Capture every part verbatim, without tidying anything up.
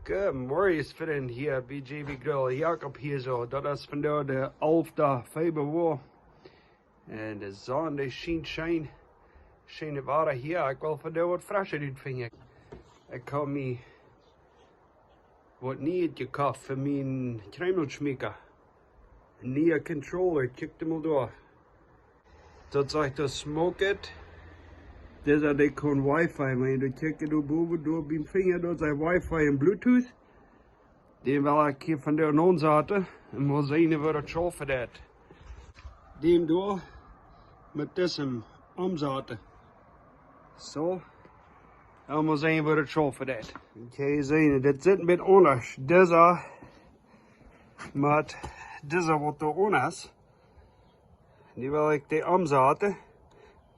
Good morning, Frind, hia bie J B Grill. Jakob hia soo. Daut es vondoag de alfta Februoa. Un de Sonn, dee schient scheen. Scheenet Wada hia. Ekj well vondoag waut Freschet utfinjen. Ekj hab mie waut Nieet jekoft fa mienen Kjreemelschmäakja. Een niea Controller, kjikj mol doa. Daut sajcht daut Smoke It. Disa, dee kaun Wi-Fi, wan du kjikjst doa bowen, doa biem Finja, daut sajcht Wi-Fi un Bluetooth. Dän well ekj hia vondoag aunsaten un mol seenen woo daut schaufen deit. Dän doa met disem omsaten. Soo. Un mol seenen woo daut schaufen deit. Okay, seenen, dit sitt een bät aundasch. Disa, met disa waut doa aun es. Nu well ekj dee omsaten.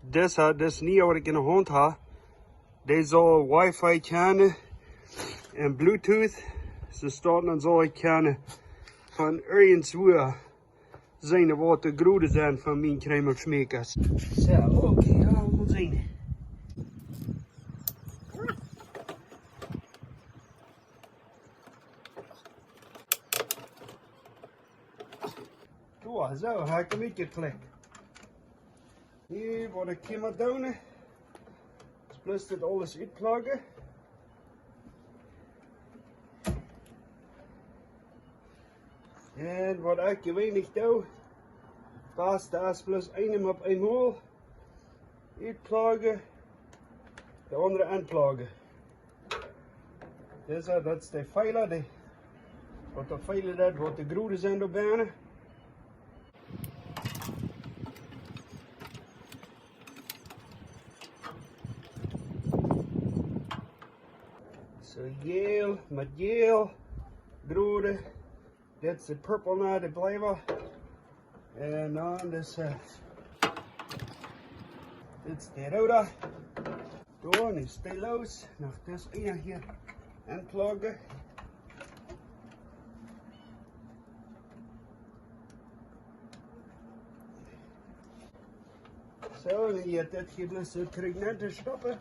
Disa, dis niea waut ekj enne Haunt hab, dee saul Wi-Fi kjennen un Bluetooth. Soo staut, dan saul ekj kjennen von irjentwua seenen waut de Groden sent von miene Kjreemelschmäakja. Soo, okay, jo, mol seenen. Soo, soo, hab ekj am utjeklikjt. Nu, waut ekj hia mott doonen, es bloos dit aules utplugen. Un waut ekj jeweenlich doo, paust daut bloos eemol opp eemol. Utplugen, de aundre aunplugen. Disa, daut es de Feela, dee, waut de Feela deit, waut de Groden sent doa bennen. Soo, jäl, met jäl, Groden. Dit es de purple, nu, de blauwe. Un dan dis, eh, dit es de roode. Dan es de los. Noch dis eene hia aunplugen. Soo, nu jeit dit hia bloos soo trigj nenn to stoppen.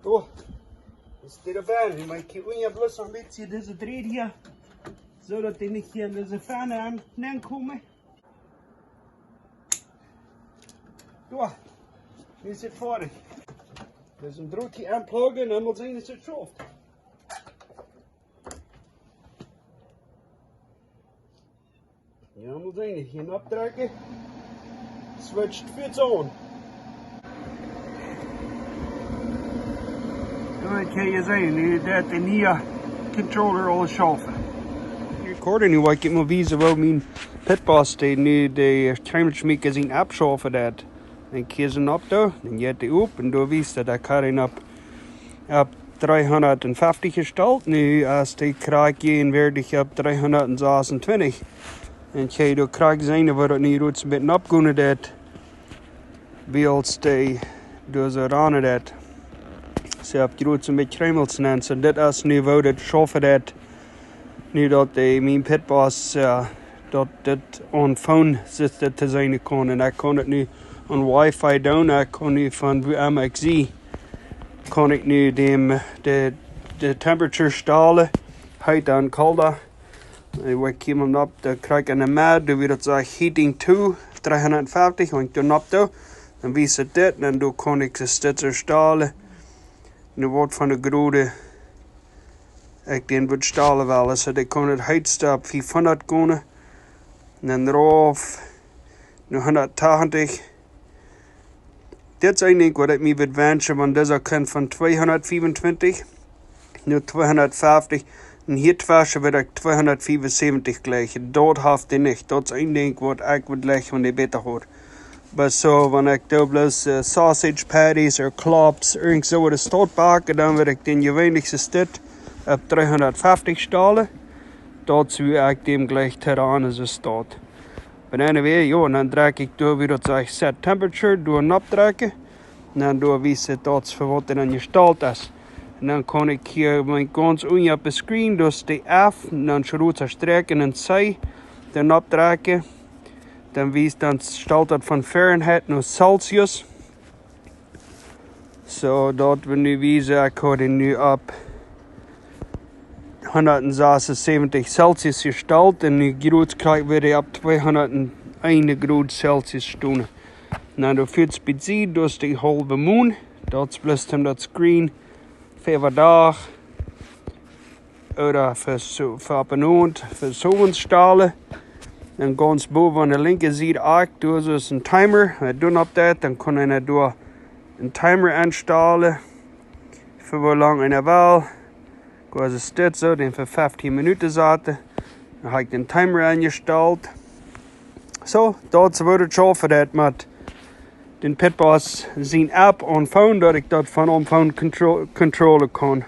Soo, es dit doa bennen. Nu mott ekj hia unja bloos een bät dise Drot hia, soo daut dee nich hia en dise Fenne aun, aunkomen. Soo, nu es et foadich. Dise Drot hia aunplugen un dan mol seenen, es et schauft. Jo, mol seenen, hia oppdrekjen. Switcht fuaz aun. Soo, ekj kaun hia seenen, nu deit de niea Controller aules schaufen. Recording, nu well ekj mol wiesen woo mien Pit Boss, dee nu de Kjreemelschmäakja sien, oppschaufen deit. Dan kjikj hia opp doa, dan jeit dee op un doa wiest daut ekj hab am opp, opp dreehundatfeftich jestalt. Nu es dee krakjt jäajenwieedich opp dreehundatsasuntuntich. Un ekj kaun doa krakjt seenen woo daut nu rutz een bät oppgonen deit. Wiels dee doa soo ranen deit. See haft rutz een bät Kjreemels nenn. Soo, dit es nu woo daut schaufen deit. Nu daut dee, mien Pit Boss, eh, daut dit aun Phone sitt to seenen kaun. Un ekj kaun et nu aun Wi-Fi doonen. Ekj kaun nu von wua emma ekj sie, kaun ekj nu däm, de, de Temperature stalen. Heeta un kolda. Ekj kjikj mol opp, dan kjrieech ekj enne Med, doa wia daut soo heating to, dreehundatfeftich, un dan opp doa. Dan wiest et dit, un dan kaun ekj de Stitzer stalen. Nu woat von de Groden, ekj dän woat stalen well. Soo, dee kaun et heetste opp fiefhundat gonen. Un dan rauf no hundat tachentich. Dit es een Dinkj waut ekj mie wudd wenschen, wan disa kunn von tweehundat fiefuntwintich no tweehundat feftich. Un hia tweschen wudd ekj tweehundat fiefunsäwentich jlikjen. Daut haft dee nich. Daut es een Dinkj waut ekj wudd jlikjen, wan dee bäta haud. Oba soo, wan ekj doa bloos, eh, sausage patties ooda klops, irjent soo waut es daut backen, dan wudd ekj dän jeweenlichsten Stit opp dreehundat feftich stalen. Daut es woo ekj däm jlikj to ranen, soo es daut. Oba anyway, jo, un dan drekj ekj doa, woo daut sajcht, set temperature, doa oppdrekjen. Un dan doa wiest et daut fa waut et dan jestalt es. Un dan kaun ekj hia mien gaunz unja opp de screen, daut es de F, un dan schroza Sträakjen un C, dan oppdrekjen. Dan wiest, dan stalt daut von Fahrenheit no Celsius. So, daut wie nu wiesen, ekj hab dän nu opp hundatsesensiebentich Celsius jestalt un nu jrod kjrieech wie dän opp tweehundateenn Grod Celsius stonen. Na, du fieescht bie see, daut es dee haulwe Mon, daut es bloos om daut Screen fa Dach ooda fa, fa opp un aun, fa soo to stalen. Dan gaunz bowen aun de linkje Sied, ach, doa es een Timer. Wan du opp daut, dan kaun eena doa een Timer enstalen, fa woo lang eena well. Ekj hab daut soo, dän fa feftieen Minuten saten. Dan hab ekj dän Timer enjestalt. So, daut es waut ekj schaufen deed met dän Pit Boss siene App aum Phone, daut ekj daut von aum Phone contro-, controllen kaun.